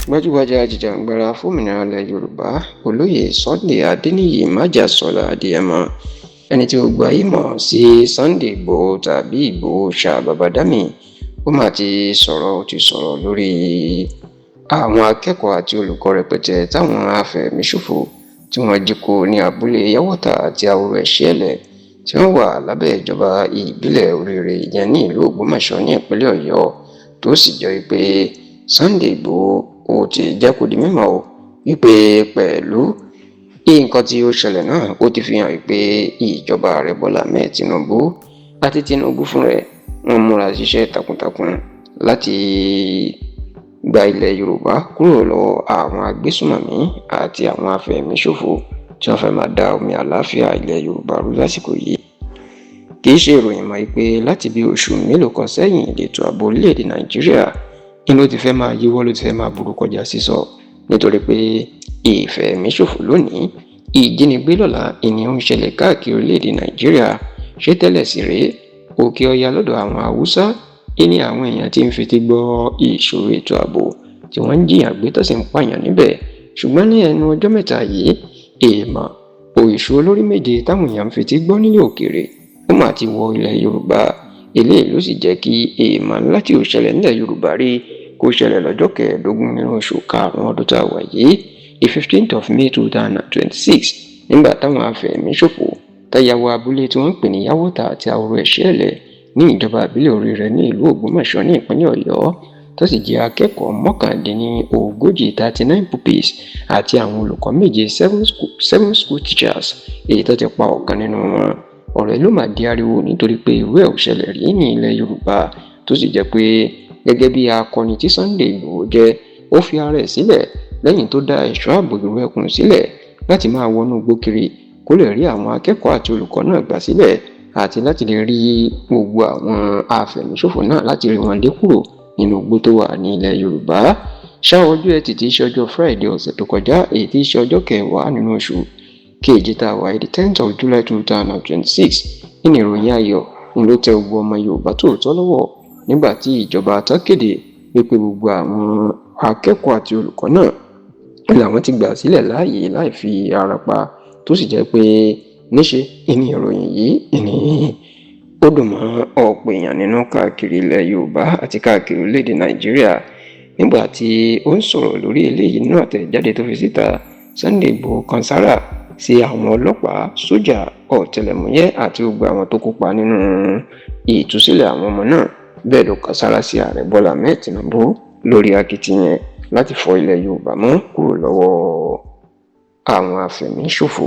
Gbajúgbajà ajìjàgbara fòmìnira ilẹ̀ Yorùbá, Olóyè Sunday Adéníyì májàsọ́lá Adéyẹmọ, ẹni tí gbogbo ayé mọ̀ sí Sunday Ìgbòho tàbí Ìgbòho Òòṣà Bàbá-Dámì, ó mà ti sọ̀rọ̀. Ó ti sọ̀rọ̀ lórí àwọn akẹ́kọ̀ọ́ àti olùkọ́ rẹpẹtẹ táwọn afẹ̀míṣòfò tí wọ́n jí kó ní abúlé Yàwọ́tà àti Ahoro Ẹ̀ṣíẹ̀lẹ̀ tí wọ́n wà lábẹ́ ìjọba ìbílẹ̀ Oríire, ìyẹn ní ìlú Ògbómọ̀ṣọ́ ní ìpínlẹ̀ Ọ̀yọ́, tó sì jẹ́ wípé Sunday Ìgbòho ó ti jẹ́ kó di mímọ̀ o wípé pẹ̀lú nǹkan tí ó ṣẹlẹ̀ náà, ó ti fi hàn wípé ìjọba ààrẹ Bọ́lá Ahmed Tinubu àti Tinubu fún rẹ̀, wọ́n múra ṣiṣẹ́ takuntakun láti gba ilẹ̀ Yorùbá kúrò lọ́wọ́ àwọn agbésùmọ̀mí àti àwọn afẹ̀míṣòfò tí wọ́n fẹ́ máa da omi àlàáfíà ilẹ̀ Yorùbá rú lásìkò yìí. Kì í ṣe ìròyìn mọ́ pé láti bí oṣù mélòó kan sẹ́yìn, ètò ààbò orílẹ̀-èdè Nàìjíríà ní ló ti fẹ́ máa yíwọ́, ló ti fẹ́ máa burú kọjá sísọ, nítorí pé ìfẹ̀míṣòfò lónìí, ìjínigbé lọ́la, ìní ń ṣẹlẹ̀ káàkiri orílẹ̀-èdè Nàìjíríà. Ṣé tẹ́lẹ̀ sí rèé, Òkè Ọya lọ́dọ̀ àwọn Haúsá ìní àwọn èèyàn ti ń fetí gbọ́ ìṣòro ètò ààbò tí wọ́n ń jiyàn gbé tó sì ń pààyàn níbẹ̀. Ṣùgbọ́n ní ẹnu ọjọ́ mẹ́ta yìí, èèmọ̀ òìṣù olórí méje táwọn èèyàn ń fetí gbọ́ nílé òkèèrè, ó mà ti wọ ilẹ̀ Yorùbá. Eléyìí ló sì jẹ́ kí èèmọ̀ ńlá tí ò ṣẹlẹ̀ nílẹ̀ Yorùbá rí kó ṣẹlẹ̀ lọ́jọ́ 15 nínú oṣù karùn-ún ọdún tá a wà yìí, the 15th of May 2026, nígbà táwọn afẹ̀míṣòfò táyàwó abúlé tí wọ́n ń pè ní Yàwọ́tà àti Ahoro Ẹ̀ṣíẹ̀lẹ̀ ní ìjọba ìbílẹ̀ Oríire ní ìlú Ògbómọ̀ṣọ́ ní ìpínlẹ̀ Ọ̀yọ́, tó sì jẹ́ akẹ́kọ̀ọ́ 39, 39 pupils, àti àwọn olùkọ́ méje, seven school teachers, èyí tó ti pa ọ̀kan nínú wọn. Ọ̀rọ̀ ló máa di ariwo nítorí pé irú ẹ̀ ò ṣẹlẹ̀ rí ní ilẹ̀ Yorùbá, tó sì jẹ́ pé gẹ́gẹ́ bí akọni tí Sunday Ìgbòho jẹ́, ó fi ara ẹ̀ sílẹ̀ lẹ́yìn tó dá ẹ̀ṣọ́ ààbò ìlú ẹkùn sílẹ̀ láti máa wọnú igbó kiri kó lè rí àwọn akẹ́kọ̀ọ́ àti olùkọ́ náà gbà sílẹ̀ àti láti lè rí gbogbo àwọn afẹ̀míṣòfò náà, láti rí wọn lé kúrò nínú igbó tó wà ní ilẹ̀ Yorùbá. Ṣá ọjọ́ Ẹtì tí í ṣe ọjọ́ Friday ọ̀sẹ̀ tó kọjá, èyí tí í ṣe ọjọ́ 10 nínú oṣù keje tá a wà, the 10th of July 2026, nínú ìròyìn ayọ̀ ń ló tẹ gbogbo ọmọ Yorùbá tòótọ́ lọ́wọ́ nígbà tí ìjọba tán kéde wípé gbogbo àwọn akẹ́kọ̀ọ́ àti olùkọ́ náà làwọn ti gbà sílẹ̀ láàyè láì fi ara pa, tó sì jẹ́ pé níṣe ìní ìròyìn yìí ìní ó dùn mọ́ ọ̀pọ̀ èèyàn nínú káàkiri ilẹ̀ Yorùbá àti káàkiri orílẹ̀-èdè Nàìjíríà. Nígbà tí ó ń sọ̀rọ̀ lórí eléyìí nínú àtẹ̀jáde tó fi síta, Sunday Igboho kan sára sí àwọn ọlọ́pàá, sójà, ọ̀tẹlẹ̀múyẹ́ àti gbogbo àwọn tó kópa nínú ìtúsílẹ̀ àwọn ọmọ náà. Bẹ́ẹ̀ ló kan sára sí ààrẹ Bọ́lá Ahmed Tinubu lórí akitiyan láti fọ ilẹ̀ Yorùbá mọ́ kúrò lọ́wọ́ àwọn afẹ̀míṣòfò.